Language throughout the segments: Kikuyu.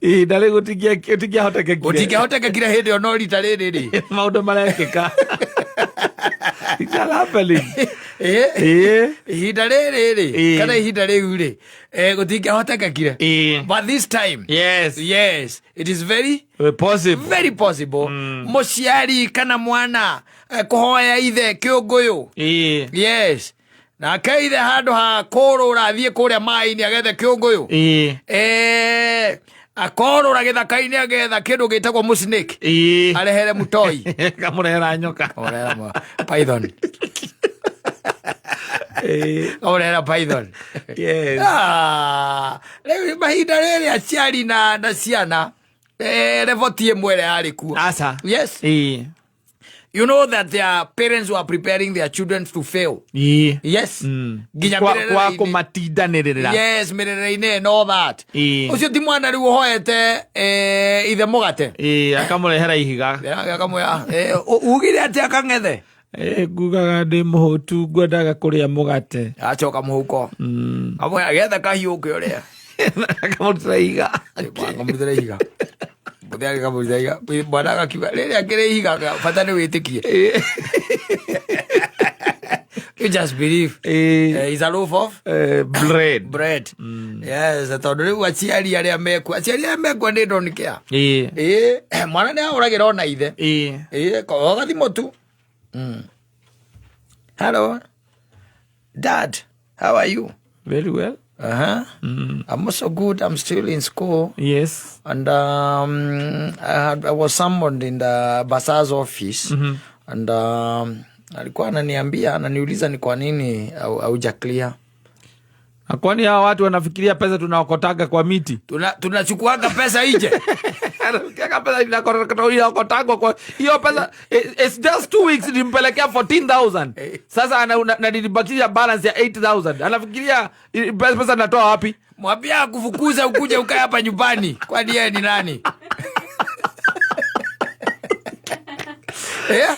Ihinda rĩu gũtingĩahotekekire. Gũtingĩahotekekire hĩndĩ ĩyo, no rita rĩrĩ rĩ, maũndũ marekĩka. It's all happening. Ihinda rĩrĩ rĩ, kana ihinda rĩu rĩ, gũtingĩahotekekire, but this time, yes, it is very possible. Very possible. Mũciari kana mwana kũhoya ithe kĩũngũyũ. Yes, nake ithe handũ ha kũrũra athiĩ kũrĩa maĩ-inĩ agethe kĩũngũyũ, akorũra gĩthaka-inĩ agetha kĩndũ gĩtagwo mũsnake, arehere mũtoi. Kamũrehera nyoka. Kamũrehera python. Kamũrehera python. Ah, rĩu mahinda rĩrĩ aciari na ciana, level ti ĩmwe ĩrĩa yarĩ kuo. Aca. Yes. You know that their parents were preparing their children to fail. Yes. Nginya Kwa mĩrerere-inĩ. Kũmatindanĩrĩra. Yes, mĩrerere-inĩ and all that. Ũcio ti mwana rĩu ũhoete ithe mũgate. Akamũrehera ihiga. Akamwĩra, ugire atĩ akang'ethe. Ngugaga ndĩ mũhũtu, ngwendaga kũrĩa mũgate. Acoka mũhuko, amwĩra getha kahiũ ũke ũrĩa. Akamũrutĩra ihiga. Akamũrutĩra ihiga. Mũthee akamũrutĩra ihiga, mwana agakiuga rĩrĩa akĩrĩ ihiga, bata nĩ wĩtĩkie. You just believe. It's a loaf of bread. Bread, yes. Tondũ rĩu aciari arĩa mekuo, aciari arĩa mekuo nĩ don't care. Mwana nĩ ahũragĩra ona ithe. Gathimũ tu. Hello, Dad, how are you? Very well. I'm also good. I'm still in school. And I was summoned in the bursar's office and alikuwa ananiambia, ananiuliza ni kwa nini hauja clear. Na kwani hawa watu wanafikiria pesa tunaokotaga kwa miti? Tunachukuaga pesa nje. Anafikiria pesa inaokotagwa kwa hiyo pesa. It's just 2 weeks nimpelekea 14,000. Sasa na nilibakisha balance ya 8000. Anafikiria pesa natoa wapi? Mwambia akufukuza ukuje ukae hapa nyumbani. Kwani yeye ni nani? Eh?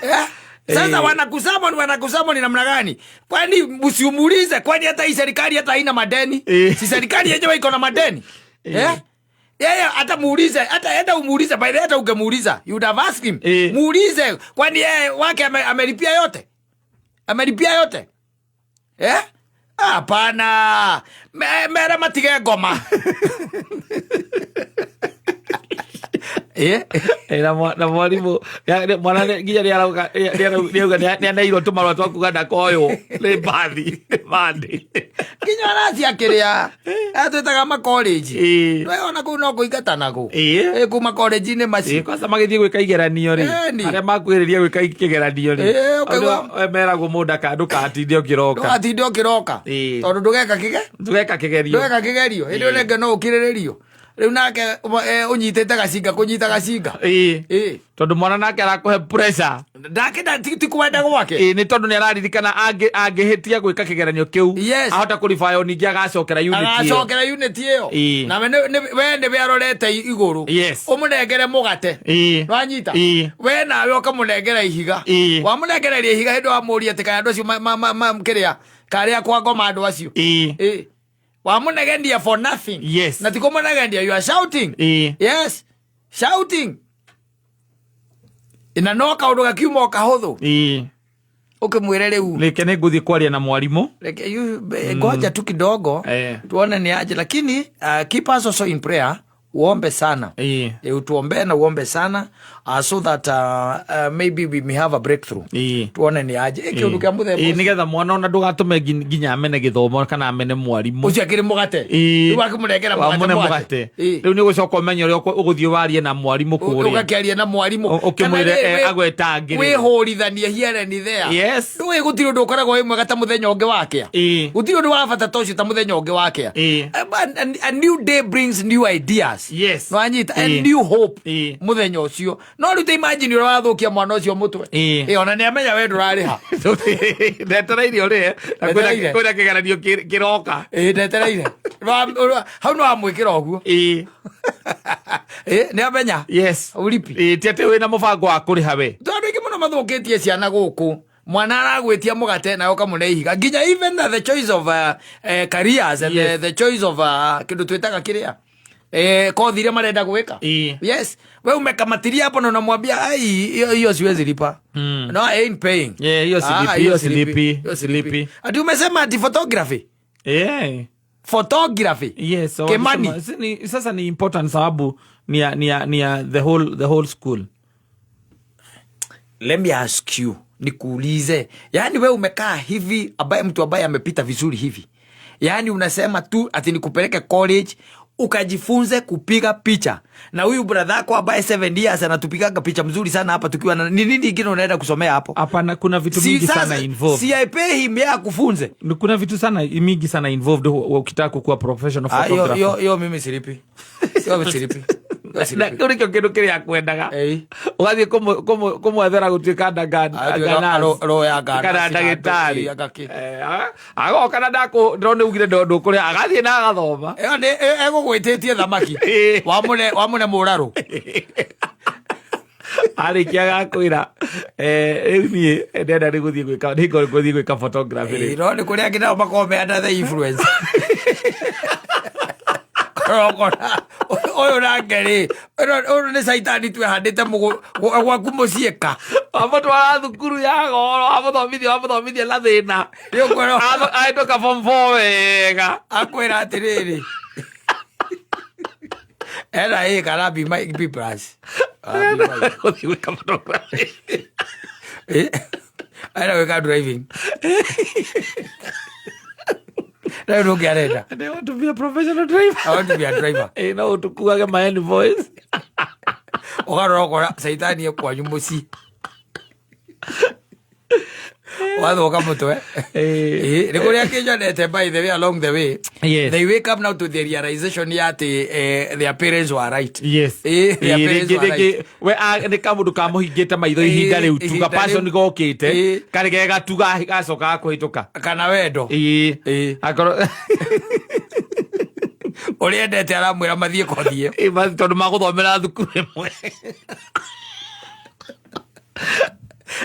Eh? Sasa wanakusummon namna gani? Kwani usiumulize, kwani hata hii serikali hata haina madeni? Si serikali yenyewe iko na madeni? Eh? Yeye hata muulize, hata enda umuulize, by the way, hata ungemuuliza, you would have asked him. Muulize, kwani yeye wake amelipia yote? Amelipia yote? Eh? Hapana. Mere matige ngoma. Eh? Na mwarimũ mwana nginya nĩarauga nĩaneirwo tũmarũa twa kuga ndakoywo nĩ mbathi mandi. Nginya aracia kĩrĩa atwĩtaga makollege. Ona kũu no kũingatana kũ. Kuma college-inĩ macio. Kwanza magĩthiĩ gwĩka igeranio rĩ, arĩa makuhĩrĩria gwĩka kĩgeranio rĩ, meragwo mũndũ ndũkatinde ũkĩroka. Ndũgatinde ũkĩroka. Tondũ ndũgeka kĩge ndũgeka kĩgerio. Ndũgeka kĩgerio. Hĩndĩ ĩyo rĩngĩ no ũkirĩrĩrio. Rĩu nake ũnyitĩte gacinga, kũnyita gacinga. Tondũ mwana nake arakũhe pressure. Ndake ti kwenda gwake. Nĩ tondũ nĩ araririkana angĩhĩtia gwĩka kĩgeranio kĩu, ahota kũribayo ningĩ agacokera unit ĩyo. Agacokera unit ĩyo. Na we we nĩwe arorete igũrũ. Ũmũnengere mũgate. Wanyita? We nawe ũkamũnengera ihiga. Wamũnengereria ihiga, hĩndĩ wamũria atĩ kana andũ acio kĩrĩa karĩa kwa ngoma andũ acio. Wamũnegenia for nothing. Na ti kũmũnegenia, you are shouting. Yes, shouting. Na no kaũndũ gakiuma o kahũthũ. Ũkĩmwĩre rĩu. Reke nĩ ngũthiĩ kwaria na mwarimũ. Reke ngoja tu kidogo, tuone ni aje, lakini keep us also in prayer. Uombe sana. Utuombee na uombe sana so that maybe we may have a breakthrough. Tuone ni aje. Kĩũndũ kĩa mũthemba ũcio. Nĩgetha mwana ona ndũgatũme nginya amene gĩthomo kana amene mwarimũ. Ũcio akĩrĩ mũgate. Rĩu akĩmũnengera mũgate. Wamũne mũgate. Mũgate. Rĩu nĩ ũgũcoka ũmenye ũrĩa ũgũthiĩ warie na mwarimũ kũrĩa. Ũgakĩaria na mwarimũ. Ũkĩmwĩre, Kana agweta angĩ rĩ. Wĩhũrithanie here and there. Ndũĩ gũtirĩ ũndũ ũkoragwo wĩ mwega ta mũthenya ũngĩ wakĩa. Gũtirĩ ũndũ wa bata ta ũcio ta mũthenya ũngĩ wakĩa. A new day brings new ideas. Nwanyita? And new hope. Mũthenya ũcio no rĩu ta imagine ũrĩa wathũkia mwana ũcio mũtwe. Ona nĩ amenya we ndũrarĩha. Ndetereire ũrĩhe na Ndetereire. kwĩna kĩgeranio kĩroka. Ndetereire. Hau nĩ wamwĩkĩra ũguo. Nĩ amenya ũripi. Ti atĩ wĩna mũbango wa kũrĩha we. Tondũ aingĩ mũno mathũkĩtie ciana gũkũ, mwana aragwĩtia mũgate nawe ũkamũne ihiga, nginya even the choice of careers and the choice of kĩndũ twĩtaga kĩrĩa Kothi iria marenda gwika. Yes, we umekamatiria hapo na unamwambia, "Ai, hiyo hiyo siwezi lipa." No, I ain't paying. Yeah, hiyo silipi, Ah, hiyo silipi, hiyo silipi. silipi. Ati umesema ati photography? Yeah. Photography. Yes, so Kimani. walisema- sasa ni important sababu ni ya the whole school. Let me ask you, nikuulize, yaani we umekaa hivi, ambaye mtu ambaye amepita vizuri hivi, yaani unasema tu ati nikupeleke college ukajifunze kupiga picha, na huyu brother yako ambaye 7 years anatupigaga picha mzuri sana hapa tukiwa na ni nini ingine unaenda kusomea hapo? Hapana, kuna vitu Si mingi sasa, sana involved. Si I pay him, yeye akufunze. Kuna vitu sana mingi sana involved ukitaka kukuwa professional Ah, hiyo photographer. hiyo mimi silipi, hiyo silipi. Hiyo Na silipi. kĩu nĩkĩo kĩndũ kĩrĩa kwendaga. Ĩĩ. Ũgathiĩ kũmwethera gũtuĩka Ah, roho ya ngana, kana ndagĩtarĩ. ĩ, agakĩ. Agoka na ndakũ ndĩrona ugire ndũkũrĩa, agathiĩ na agathoma. Ĩyo nĩ egũgwĩtĩtie thamaki. Ĩ. Wamũne mũrarũ. Arĩkia agakwĩra, "Rĩu niĩ ndĩrenda nĩ gũthiĩ gwĩka, nĩ gũthiĩ gwĩka photography rĩu." No nĩ kũrĩ angĩ nao makoragwo me under the influence. Korokora ũyũ nake rĩ, ũyũ nĩ caitani twehandĩte gwaku mũciĩ ka. Wamũtwara thukuru ya goro, wamũthomithia, wamũthomithia na thĩna. Nĩ ũkwĩrwo. Ahĩtũka form four wega. Akwĩra atĩrĩrĩ, ena A kana B, B plus. Ah, B minus. Gũthiĩ gwĩka photography. Arenda gwĩka driving rĩu ndũngĩ arenda. They want to be a professional driver. I want to be a driver. No ũtukuage my invoice. Ũgarora ũkora caitani ekwanyu mũciĩ wathũka mũtwe. Nĩ kũrĩa kĩnyonete, by the way, along the way they wake up now to the realization ya atĩ their parents were right. Their parents were right. Rĩngĩ we nĩ kamũndũ kamũhingĩte maitho ihinda rĩu tu. Ihinda Ka passion rĩu. gokĩte. Karĩ gega tu gacoka gakũhĩtũka. Kana wendo. Akorwo Ũrĩa endete aramwĩra mathiĩ kothi ĩyo. Basi tondũ magũthomera thukuru ĩmwe.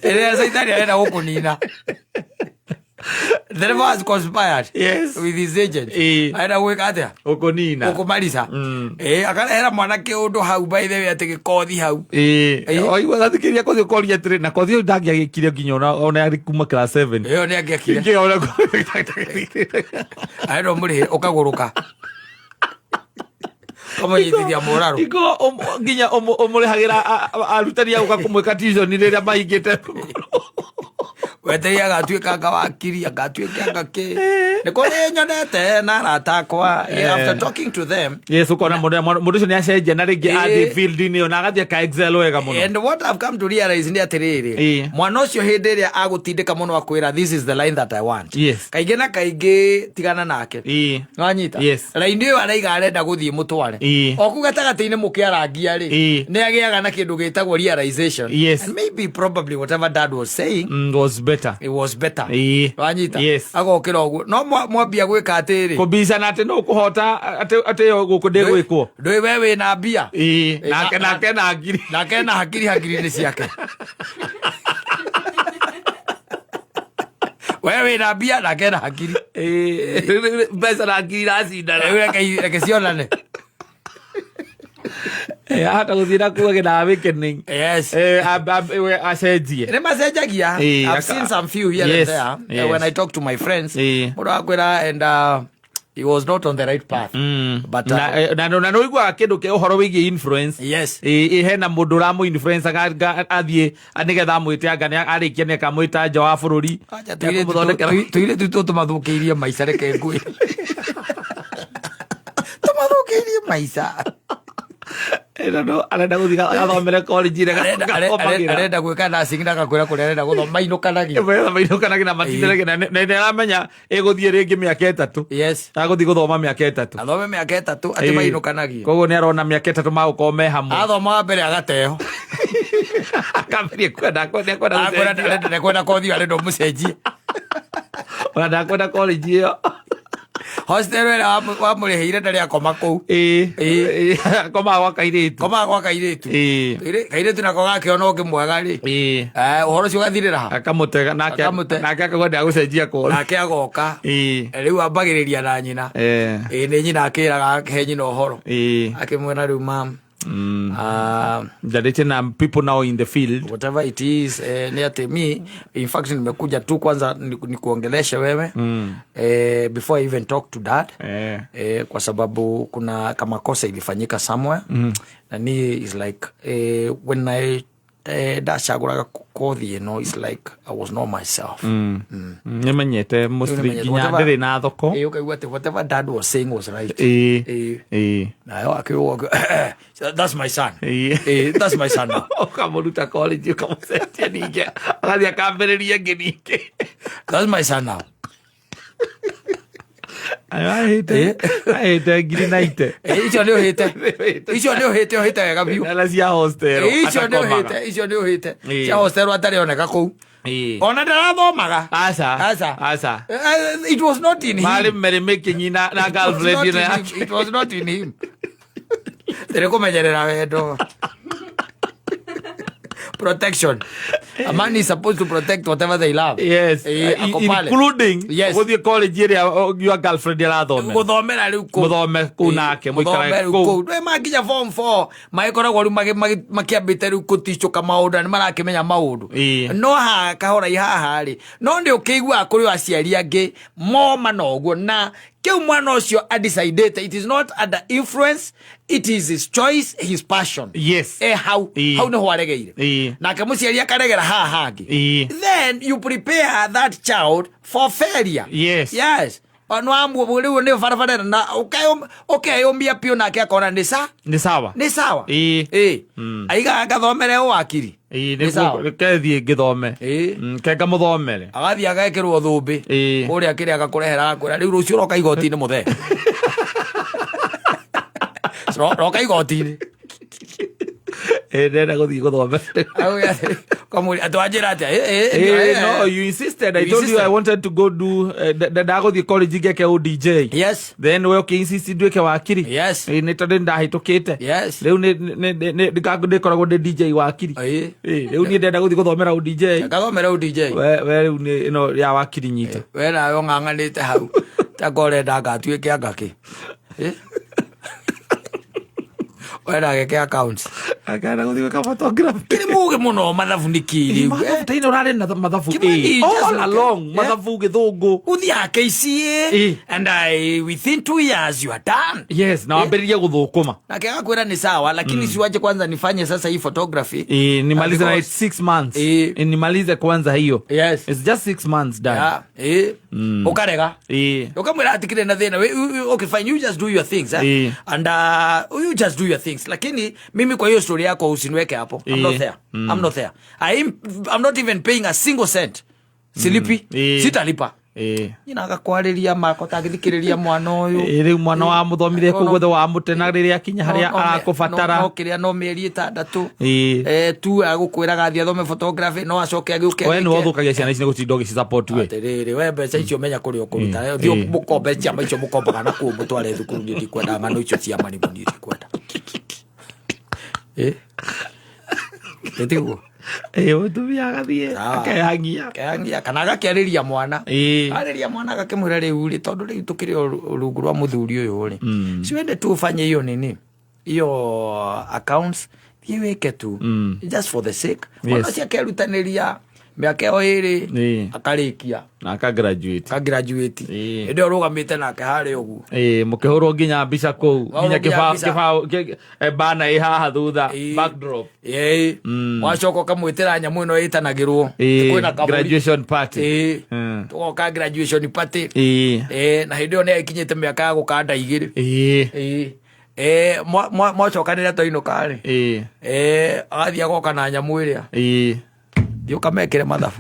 Ĩrĩa caitani arenda gũkũnina. The devil has conspired with his agent. Arenda gwĩka atĩa? Ũkũnina. Gũkũmarisa. Akarehera mwanake ũndũ hau, by the way, atĩ gĩkothi hau. Oigua gathikĩria kothi, ũkoria atĩrĩ, na kothi ũyũ ndangĩagĩkire nginya ona arĩ kuma class 7. Ĩyo nĩ angĩakire. Ingĩona. Arenda ũmũrĩhe ũkagũrũka ũkamũnyitithia mũrarũ. Iko nginya ũmũrĩhagĩra arutani a gũka kũmwĩka tuition rĩrĩa mahingĩte thukuru. Weterei agatuĩka anga wakiri, agatuĩka anga kĩ. Nĩ kũrĩ nyonete na arata akwa, after talking to them. Yes, ũkona mũndũ ũcio nĩ acenjia na rĩngĩ athiĩ field-inĩ ĩyo na agathiĩ aka excel wega mũno. And what I've come to realize nĩ atĩrĩrĩ, mwana ũcio hĩndĩ ĩrĩa agũtindĩka mũno akwĩra, "This is the line that I want," kaingĩ na kaingĩ tigana nake. Wanyita? Yes. Raini ĩyo araiga arenda gũthiĩ, mũtware o kũu gatagatĩ-inĩ mũkĩarangia rĩ, nĩ agĩaga na kĩndũ gĩtagwo realization. And maybe probably whatever dad was saying, Was better. it was better. Wanyita? Yes. Agokĩra ũguo no mwambia gwĩka atĩrĩ, Kũbicana atĩ no ũkũhota atĩ ĩyo gũkũ ndĩgwĩkwo. Ndũĩ we wĩna mbia. Nake na ngiri. Nake na hakiri hakiri-inĩ ciake. We wĩna mbia, nake na hakiri. Mbeca na ngiri iracindana. Rĩu reke cionane. Ahota gũthiĩ na kuga gĩna awakening. We acenjie. Nĩ macenjagia. I've seen some few here and there. When I talk to my friends, mũndũ akwĩra and he was not on the right path, but Na nä ũiguaga kĩndũ kĩa ũhoro wĩgiĩ influence. Hena mũndũ ũramũ influence athiĩ nĩgetha amwĩte anga nĩ arĩkia nĩ akamwĩta nja wa bũrũri. Acha, Nĩekũmũthondekera. Tũirĩtu tũtũ tũmathũkĩirie maica, reke ngwĩre, tũmathũkĩirie maica. No arenda gũthiĩ agathomere college ĩrĩa gathomagĩra. Arenda gwĩka nursing na agakwĩra kũrĩa arenda gũthoma mainũkanagia. Mainũkanagia na matindanage na nĩ aramenya ĩgũthiĩ rĩngĩ mĩaka 3. Agũthiĩ gũthoma mĩaka 3. Athome mĩaka 3 atĩ mainũkanagie. Koguo nĩ arona mĩaka 3 magũkorwo me hamwe. Athoma wa mbere agateo. Akambĩrĩria kwenda Akwĩra gũcenjia. Ndekwenda kothi, arenda ũmũcenjie. Ona ndakwenda college ĩyo. Hostel ĩrĩa wamũrĩhĩire ndarĩ akoma kũu. Ĩĩ, komaga gwa kairĩtu. Komaga gwa kairĩtu. Kairĩtu nako gakĩona ũngĩ mwega rĩ, ũhoro ũcio ũgathirĩra ha? Akamũtega nake. Akamũte. Nake akauga ndagũcenjia kothi. Nake agoka. Rĩu ambagĩrĩria na nyina. Ĩĩ, nĩ nyina akĩraga, akĩhe nyina ũhoro, akĩmwĩra rĩu mam, Njarĩtie na people now in the field. Whatever it is, ni ati mi in fact nimekuja tu kwanza nikuongeleshe wewe before I even talk to dad, kwa sababu kuna kama kosa ilifanyika somewhere, na ni is like, when I ndacagũraga kothi ĩno, is like I was not myself. Nĩmenyete mostly Nĩmenyete. nginya ndĩrĩ na thoko. Ũkaigua atĩ whatever dad was saying was right. Nayo akiuga, "That's my son." That's my son now. Ũkamũruta college, ũkamũcenjia, ningĩ agathiĩ akambĩrĩria ĩngĩ ningĩ. That's my son now. Ahĩte ngiri naite. Icio nĩ ũhĩte, icio nĩ ũhĩte, ũhĩte wega biũ. Na cia hostel Icio nĩ atakomaga. ũhĩte, icio nĩ ũhĩte. Cia hostel atarĩ oneka kũu, ona ndarathomaga. Aca. Aca. Aca. It was not in him. Marĩ merĩ making na It was girlfriend not ĩno in yake. him. It was not in him. Tĩrĩ kũmenyerera wendo, protection. A man is supposed to protect whatever they love. Ako pale. Including gũthiĩ college ĩrĩa your girlfriend arathomera. Gũthomera rĩu kũu. Mũthome kũu nake, mũikare Mũthome rĩu kũu. kũu. Nĩ makinya form 4 magĩkoragwo rĩu makĩambĩte rĩu kũticũka maũndũ na nĩ marakĩmenya maũndũ. No haha kahora haha rĩ, no nĩ ũkĩiguaga kũrĩ aciari angĩ moma na ũguo na kĩu mwana ũcio adecidĩte, it is not under influence, it is his choice, his passion. Hau hau nĩho aregeire, nake mũciari akaregera haha hangĩ. Then you prepare that child for failure. Yes, no rĩu nĩ barabara na ũkeyũmia piũ, nake akona nĩ sa Nĩ sawa. Nĩ sawa. Ĩ aigaga ngathomere ũwakiri. Nĩ sawa. Kethiĩ ngĩthome. Ke ngamũthomere. Agathiĩ agekĩrwo thũmbĩ kũrĩa kĩrĩa agakũrehera, agakwĩra rĩu rũciũ roka igoti-inĩ mũthee. Roka igoti-inĩ. Ndĩrenda gũthiĩ gũthomera. Kamũria atwanjĩra atĩa? No, you insisted. I You told you I insisted. wanted to go do ndagũthiĩ college ngeke ODJ. Then we ũkĩ-insist nduĩke wakiri. Nĩ tondũ nĩndahĩtũkĩte. Rĩu ndĩkoragwo ndĩ DJ wakiri. Rĩu niĩ ndĩrenda gũthiĩ gũthomera ODJ. Ngathomera UDJ. We rĩu nĩ ĩno ya wakiri nyita. We nawe ũng'ang'anĩte hau taka ũrenda ngatuĩke angakĩ. We nageke accounts. Akana gũthiĩ gwĩka photography. Kĩrĩ mũgĩ mũno, mathabu nĩ kĩ rĩu? Mathabu ta ino ũrarĩ na mathabu. Kimani, just All look along, mathabu, gĩthũngũ. Uthiaga KCA and within 2 years you are done. Yes, na wambĩrĩrie gũthũkũma. Nake agakwĩra nĩ sawa, lakini siwache kwanza nifanye sasa hii photography. Nimalize na Because- 6 months. Nimalize kwanza hiyo. It's just 6 months done. Yeah. Ukarega. Ukamwĩra atikire na thĩna. Okay, fine, you just do your things, eh? And you just do your things, lakini mimi kwa hiyo story yako usiniweke hapo. I'm not there. I'm not there. I'm not even paying a single cent. Silipi. Sitalipa. Nyina agakwarĩria mako tangĩthikĩrĩria mwana ũyũ. Rĩu mwana wa mũthomire kũu guothe wamũte, na rĩrĩa akinya harĩa arakũbatara. No kĩrĩa no mĩeri 6 tu agũkwĩraga athiĩ athome photography, no acoke agĩũke We nĩwe agĩke. ũthũkagia ciana ici nĩ gũtinda ũgĩcisupport we. Atĩrĩrĩ, we mbeca icio menya kũrĩa ũkũruta. Thiĩ mũkombe ciama icio mũkombaga nakuo, mũtware thukuru. Niĩ ndikwenda ng'ano icio cia marigũ, niĩ ndikwenda. Ĩtiguo. Mũtumia agathiĩ Sawa. akehangia. Kehangia kana agakĩarĩria mwana. Arĩria mwana agakĩmwĩra rĩu rĩ, tondũ rĩu tũkĩrĩ o rungu rwa mũthuri ũyũ rĩ, siwende tu ufanye hiyo nini, hiyo accounts, thiĩ wĩke tu just for the sake. Mwana ũcio akerutanĩria mĩaka ĩyo 2, akarĩkia. Na aka graduate. Ka graduate. Hĩndĩ ĩyo rũgamĩte nake harĩa ũguo. Mũkĩhũrwo nginya mbica kũu Wahũrwo nginya nginya kĩbaũ mbica. kĩbaũ bana ĩ haha thutha, backdrop. Wacoka ũkamwĩtĩra nyamũ ĩno ĩtanagĩrwo. Kwĩna kabũri. Graduation party. Tũgoka graduation party. Na hĩndĩ ĩyo nĩ akinyĩte mĩaka ya gũkanda 2. Mwacokanĩra twainũka rĩ, agathiĩ agoka na nyamũ ĩrĩa, thiĩ ũkamekĩre mathabu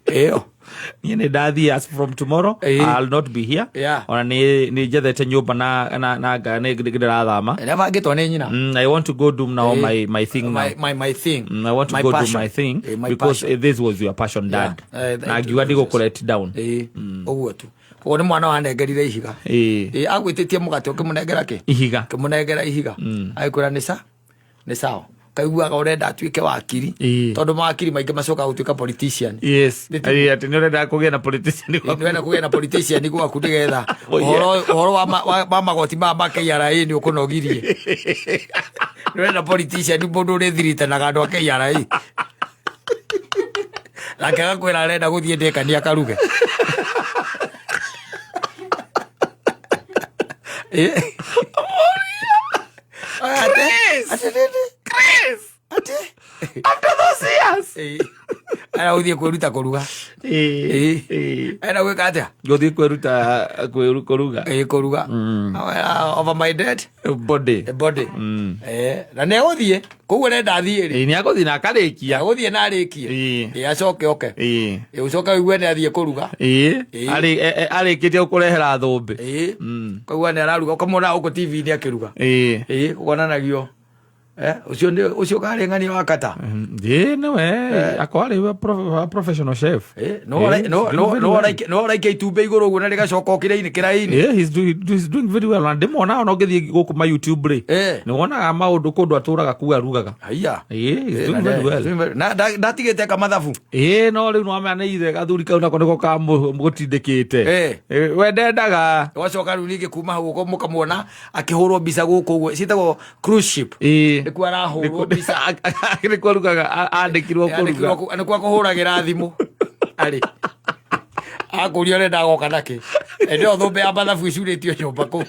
ĩyo. Niĩ nĩ ndathiĩ as from tomorrow. I'll not be here. Ona nĩ njethete nyũmba na nĩ ndĩrathama. Nĩabangĩtwo nĩ nyina. I want to go do now my thing now. My thing. I want to My go passion. do my thing My because passion. this was your passion, dad. Yeah. Na ngiuga ndigũkũ let down. Ĩĩ, ũguo tu. Koguo nĩ mwana wanengerire ihiga. Ĩĩ, agwĩtĩtie mũgate ũkĩmũnengera kĩ? Ihiga. Ũkĩmũnengera ihiga. Agĩkwĩra nĩ sa nĩ sawa. Kaiguaga ũrenda atuĩke wakiri. Tondũ mawakiri maingĩ macokaga gũtuĩka politician. Yes. Nĩ Ĩ, atĩ nĩ ũrenda kũgĩa na politician gwaku. Nĩwenda kũgĩa na politician gwaku nĩgetha Oh, yeah. ũhoro wa magoti maya ma KRA nĩ ũkũnogirie. Nĩwenda politician mũndũ ũrĩthiritanaga andũ a KRA. Nake agakwĩra arenda gũthiĩ ndĩkani akaruge. Ate, Chris! ate nini? Chris! Ate. After those years! Aya gũthiĩ kwĩruta kũruga. Ena gwĩka atĩa? Gũthiĩ kwĩruta kũruga. Ĩĩ, kũruga. Over my dead Body. body. Na nĩ egũthiĩ koguo arenda athiĩ rĩ. Ĩ, nĩ agũthiĩ na akarĩkia. Agũthiĩ na arĩkie. Ĩĩ, acoke oke. Ĩĩ, ũcoke ũigue nĩ athiĩ kũruga. Arĩkĩtie gũkũrehera thũmbĩ. Ĩĩ. Koguo nĩ araruga ũkamwona gũkũ TV-inĩ akĩruga. Ĩĩ, ũkonanagio. Ũcio nĩ ũcio karĩ ng'ania wa kata. Ĩ, nĩwe akorwo arĩ we professional chef. No ũraikia itumbĩ igũrũ ũguo na rĩgacoka o kĩraini kĩraini. Yeah, he's doing very well. Na ndĩmwona ona ũngĩthiĩ gũkũ ma YouTube rĩ. Nĩ wonaga maũndũ kũndũ atũraga kuu arugaga. Haiya. Ĩ, he's doing very well. Na ndatigĩte ka mathabu. Ĩ, no rĩu nĩwamenya nĩ ithe gathuri kau nako nĩko kamũgũtindĩkĩte. We ndendaga. Wacoka rĩu ningĩ kuma hau ũguo mũkamwona akĩhũrwo mbica gũkũ ũguo ciĩtagwo cruise ship. Nĩkuo arahũrwo mbica. Nĩkuo arugaga, andĩkirwo kũruga. Nĩkuo akũhũragĩra thimũ. Arĩ. Akũria ũrenda agoka nakĩ. Ĩndĩ ĩyo thũmbĩ ya mathabu ĩcurĩtio nyũmba kũu.